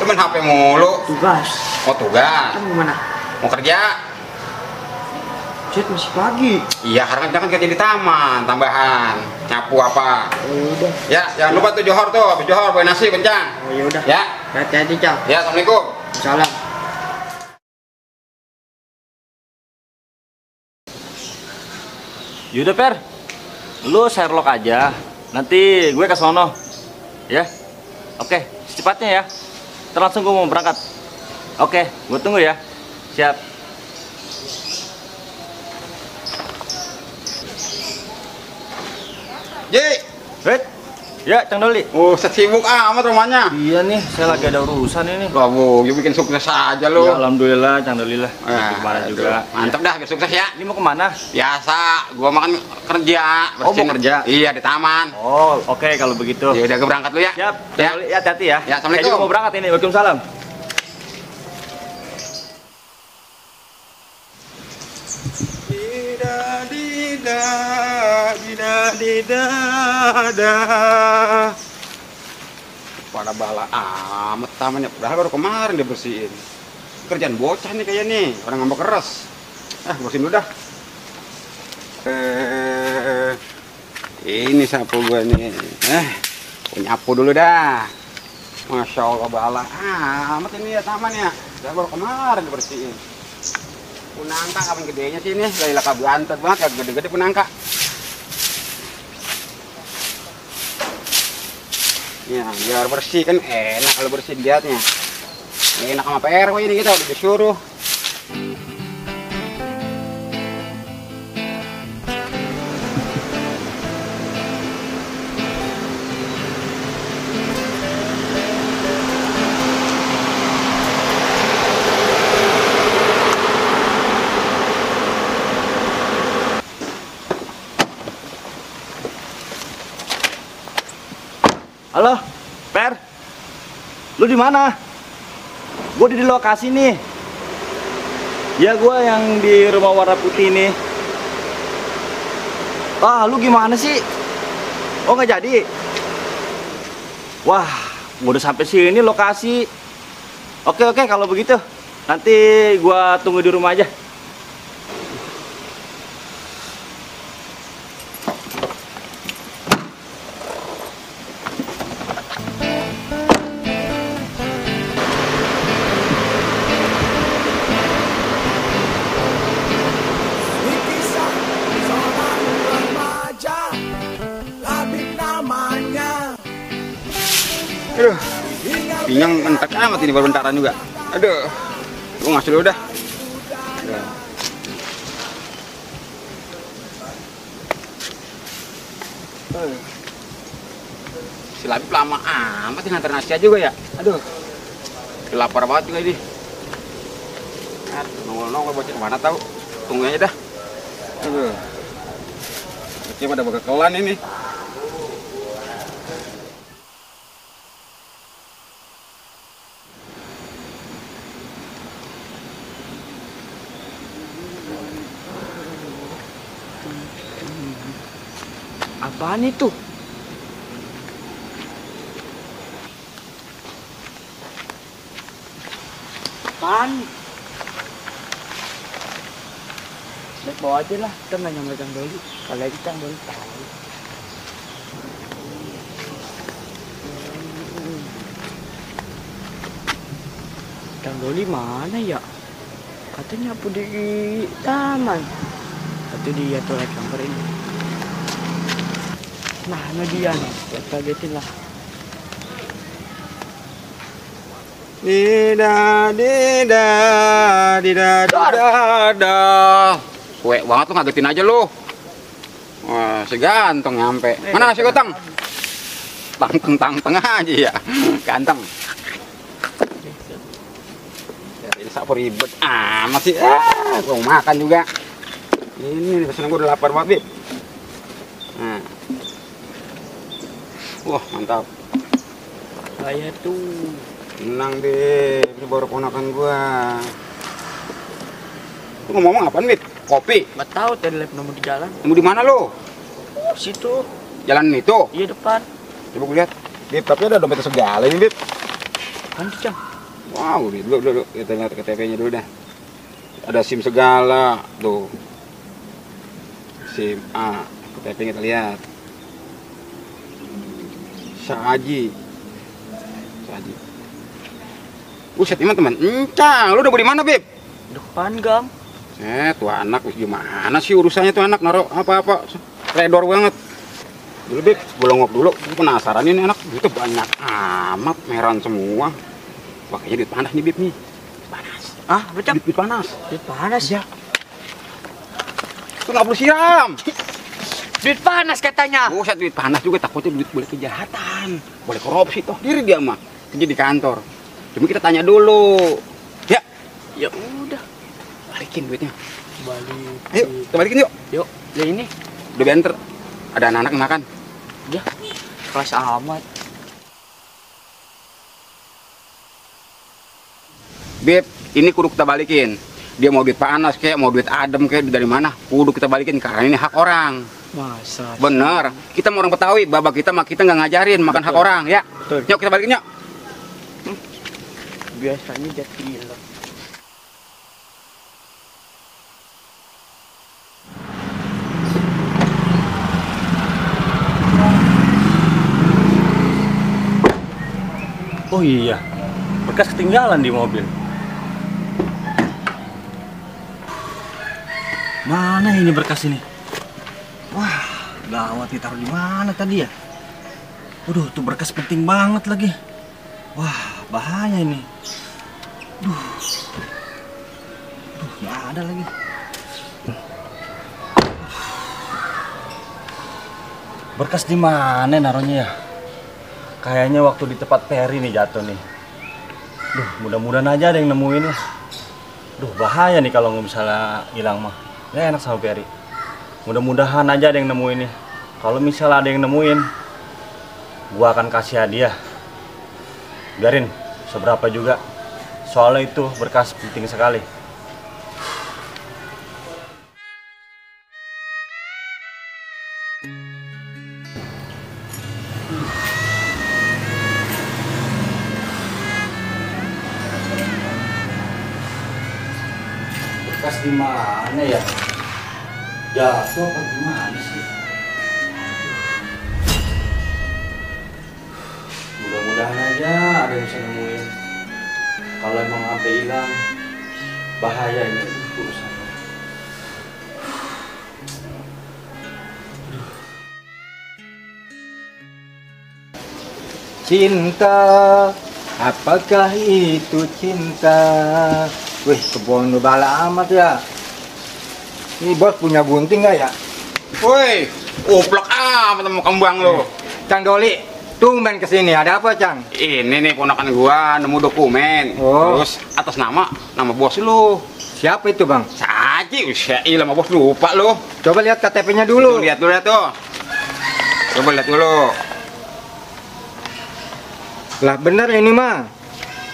main HP mulu. Tugas. Oh tugas. Kamu gimana? Mau kerja? Cet masih pagi. Iya, karena kita kan kerja di taman, tambahan. Nyapu apa? Udah. Ya, jangan lupa tuh johor tuh, habis johor bawa nasi kencang. Oh ya udah. Ya. Hati-hati, Cang. Ya, assalamualaikum. Salam. Yaudah Per, lu Sherlock aja. Nanti gue ke sono, ya. Oke, secepatnya ya. Ntar langsung gue mau berangkat. Oke, gue tunggu ya. Siap. Ji. Wait, ya Cang Doli. Oh, sibuk amat rumahnya. Iya nih, saya lagi ada urusan ini. Kamu, you bikin sukses aja lu. Ya, alhamdulillah, Cang Doli lah. Kemarin aduh. juga. Mantep dah, biar sukses ya. Ini mau kemana? Biasa, gua makan kerja. Oh, mau kerja? Iya, di taman. Oh, oke kalau begitu. Ya udah, gue berangkat lu ya. Siap, Ya. Cang Doli. Ya, hati-hati ya. Ya, assalamualaikum. Saya juga mau berangkat ini. Waalaikumsalam. Pada bala amat tamannya, padahal baru kemarin dia bersihin. Kerjaan bocah nih kayak nih, orang ngambek keras. Bersihin dulu dah. Ini sapu gua nih. Nyapu dulu dah. Masya Allah bala amat ini ya tamannya. Udah baru kemarin dibersihin. Punangka kapan gedenya sih nih? Lailah kabantet banget, kagak gede-gede punangka. Ya, biar bersih kan enak kalau bersih lihatnya. Enak sama PR kok ini kita udah disuruh. Halo, Per. Lu di mana? Gue di lokasi nih. Ya, gue yang di rumah warna putih nih. Lu gimana sih? Oh, nggak jadi? Wah, udah sampai sini lokasi. Oke, kalau begitu. Nanti gue tunggu di rumah aja. Aduh, pinggang mentek amat ini baru bentaran juga. Aduh, gua ngasih dulu dah. Si Labib lama amat ini nganter nasi aja gue ya. Aduh, lapar banget juga ini. Nongol-nongol bocah kemana tahu? Tunggu aja dah. Aduh, kayaknya pada bakal kelan ini. Apaan itu? Apaan? Baik bawa aja lah, kita nanya sama Cang Doli. Kali aja Cang Doli tahu. Cang Doli mana ya? Katanya nyapu di taman. Atau dia tuh lagi samperin. Mana dia nih? Buat kagetin lah. Dida. Kuek banget lu, ngagetin aja lu. Wah, si ganteng nyampe. Mana nasi gotong? Tang aja ya. Ganteng. Ya, ini sapu ribet amat sih. Gua mau makan juga. Ini pesanan gua udah lapar banget, Bib. Nah. Wah, mantap. Saya tuh. Tenang deh, ini baru ponakan gua. Lu ngomong apaan, Bib? Kopi? Nggak tahu tadi live nemu di jalan. Nemu di mana lu? Situ. Jalan itu? Iya depan. Coba gue lihat. Bib, tapi ada dompet segala ini, Bib. Kan tuh, Cang. Wow, dulu kita lihat KTP-nya dulu dah. Ada SIM segala tuh. SIM A, KTP kita lihat. Saji. Buset, teman-teman. Encang, lu udah di mana, Beb? Depan, Gang. Tuh anak gimana sih urusannya tuh anak naruh apa-apa redor banget. Dulu, Beb, bolongok dulu. Aku penasaran ini anak itu banyak amat, meran semua. Makanya duit panas nih, Beb nih. Panas. Ah, betul. Duit panas. Duit panas ya. Itu nggak perlu siram. Duit panas katanya. Buset, duit panas juga takutnya duit boleh kejahatan, boleh korupsi toh diri dia mah kerja di kantor. Cuma kita tanya dulu. Ya. Ya udah. Balikin duitnya. Balik. Ayo, kita balikin yuk. Yuk, ya ini. Udah benter. Ada anak-anak makan. Ya, kelas amat. Beb, ini kudu kita balikin. Dia mau duit panas kayak, mau duit adem kayak dari mana? Kudu kita balikin karena ini hak orang. Masa? Bener. Kita mau orang Betawi, babak kita mah kita nggak ngajarin makan hak orang, ya. Betul. Yuk kita balikin yuk. Biasanya jati gila. Oh iya, berkas ketinggalan di mobil. Mana ini berkas ini? Wah, gawat, ditaruh di mana tadi ya? Waduh, tuh berkas penting banget lagi. Wah, bahaya ini. Duh, nggak ada lagi. Berkas di mana naruhnya ya? Kayaknya waktu di tempat Peri nih jatuh nih. Duh, mudah-mudahan aja ada yang nemuin ya. Duh, bahaya nih kalau misalnya hilang mah. Ya enak sama Peri. Mudah-mudahan aja ada yang nemuin nih. Kalau misalnya ada yang nemuin, gua akan kasih hadiah. Biarin seberapa juga. Soalnya itu berkas penting sekali. Berkas di mana ya? Jatuh apa gimana sih? Mudah-mudahan aja ada yang bisa nemuin. Kalau emang sampai hilang, bahaya ini urusannya. Cinta, apakah itu cinta? Wih, kebun lu bala amat ya. Ini bos punya gunting nggak ya? Woi, uplek amat sama kembang lo. Cang Doli, tumben kesini. Ada apa, Cang? Ini nih ponakan gua nemu dokumen. Oh. Terus atas nama bos lu. Siapa itu, Bang? Saji, usai sama bos lupa lu. Coba lihat KTP-nya dulu. Tuh, lihat dulu ya tuh. Coba lihat dulu. Lah bener ini mah.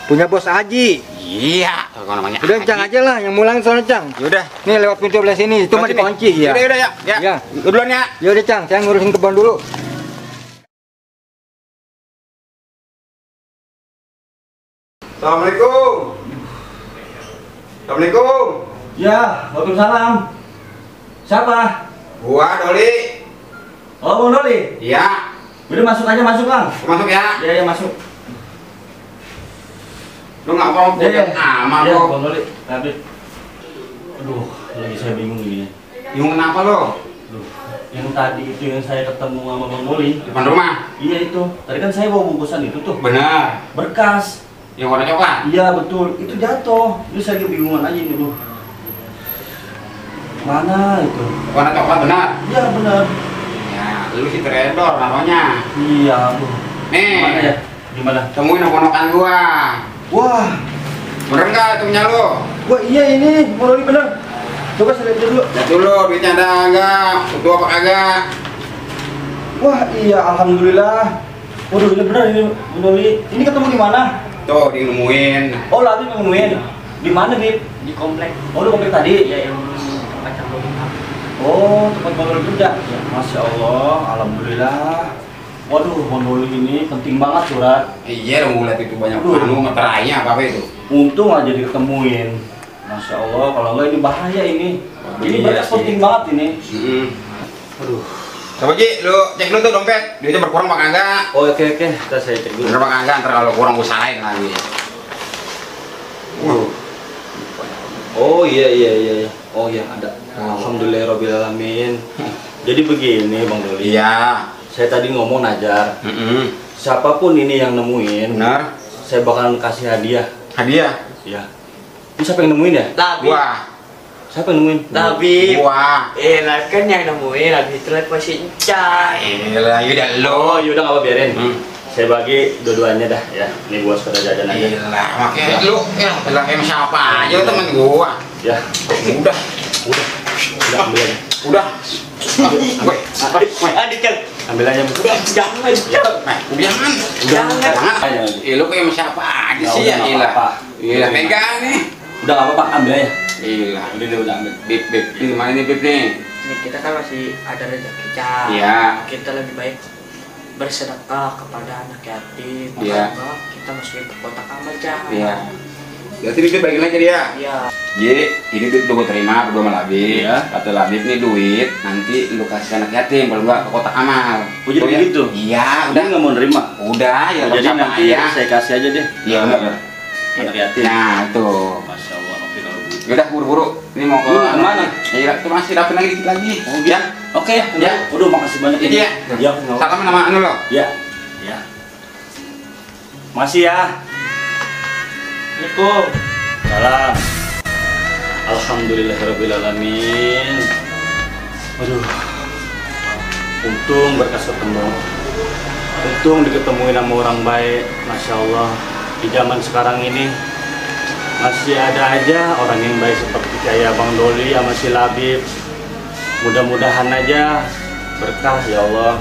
Punya bos Aji. Iya, kalau namanya. Udah, Haji. Cang aja lah yang mulang soalnya, Cang. Yaudah. Nih lewat pintu belah sini. Itu mah Sini. dikunci ya. Yaudah ya. Ya. Ya. Lu duluan ya. Yaudah, Cang, saya ngurusin kebun dulu. Assalamualaikum. Assalamualaikum. Ya, waalaikumsalam. Siapa? Gua Doli. Oh, Bang Doli. Iya. Udah masuk aja, masuk Bang. Masuk ya. Ya, masuk. Lu nggak mau punya amat Ya, lo. Bang Doli. Tapi, aduh, lagi saya bingung ini. Bingung kenapa lo? Aduh, yang tadi itu yang saya ketemu sama Bang Doli. Depan rumah. Iya itu. Tadi kan saya bawa bungkusan itu tuh. Benar. Berkas. Yang warna coklat. Iya betul. Itu jatuh. Ini saya kebingungan aja ini tuh. Mana itu? Warna coklat benar. Iya benar. Ya, lu si teredor namanya. Iya. Aduh. Nih. Mana ya? Gimana? Temuin ponakan gua. Wah. Bener nggak itu punya lu? Wah iya ini Bang Doli bener. Coba saya lihat dulu. Lihat dulu duitnya ada nggak? Utuh apa kagak? Wah iya alhamdulillah. Waduh ini bener ini Bang Doli. Ini ketemu di mana? Tuh, di nemuin. Oh lagi nemuin. Di mana Bib? Di komplek. Oh di komplek tadi. Ya yang kacang lompat. Oh tempat Bang Doli kerja. Ya, Masya Allah, alhamdulillah. Waduh, Bang Doli ini penting banget surat. Iya, mau lihat itu banyak meterainya apa itu? Untung aja diketemuin. Masya Allah, kalau enggak ini bahaya ini. Waduh, Ini iya berkas sih. penting banget ini. Aduh. Coba Ji, lu cek dulu tuh dompet. Duitnya berkurang apa kagak? Oh, oke. Kita saya cek dulu. Bener apa kagak? Ntar kalau kurang usahain lagi. Oh iya. Oh iya ada. Alhamdulillahirobbilalamin. Jadi begini Bang Doli. Iya. Saya tadi ngomong Najar. Siapapun ini yang nemuin, Benar. saya bakalan kasih hadiah. Hadiah. Ya. Ini siapa yang nemuin ya? Labib. Wah. Siapa yang nemuin? Labib. Wah. Lah kan yang nemuin Labib itu lah si Encai. Gila, yaudah lo. Oh yaudah nggak apa biarin. Hmm. Saya bagi dua-duanya dah ya. Ini buat sepeda jajan aja. Gila, makanya lu lah kayak siapa aja lu temen gua. Ya. Udah. Ambil aja. Udah. Woi, Adik kan. Ambil aja. Jangan. Jangan. Lu kayak siapa aja sih ya, gila. Gila, pegang nih. Udah nggak apa-apa, ambil aja. Gila. Udah ambil. Bib, ini mana nih Bib nih? Ini kita kan masih ada rezeki, Cak. Iya. Kita lebih baik bersedekah kepada anak yatim. Iya. Maka kita masukin ke kotak amal, Cak. Iya. Berarti Bib bagiin aja dia. Iya. Jadi, ini duit udah gue terima berdua sama Labib. Iya. Kata Labib nih duit, nanti lu kasih anak yatim, kalau enggak ke kotak amal. Oh, jadi ya? begitu? Iya, Udah udah. nggak mau nerima. Udah, ya Oh, jadi siapa nanti aja. saya kasih aja deh. Iya, benar. Anak yatim. Nah, itu. Masya Allah, oke kalau begitu. Yaudah, buru-buru. Ini mau ke Kemana? Iya, itu masih dapet lagi dikit lagi. Oh, gitu. Oke ya. Ya. Udah makasih banyak Iya, ini. ya. Ya, nggak apa-apa. Salam nama anu lo. Ya. Ya. Masih ya. Assalamualaikum. Salam. Alhamdulillahirobbilalamin. Aduh. Untung berkas ketemu. Untung diketemuin sama orang baik. Masya Allah. Di zaman sekarang ini masih ada aja orang yang baik seperti kayak Bang Doli sama si Labib. Mudah-mudahan aja berkah ya Allah.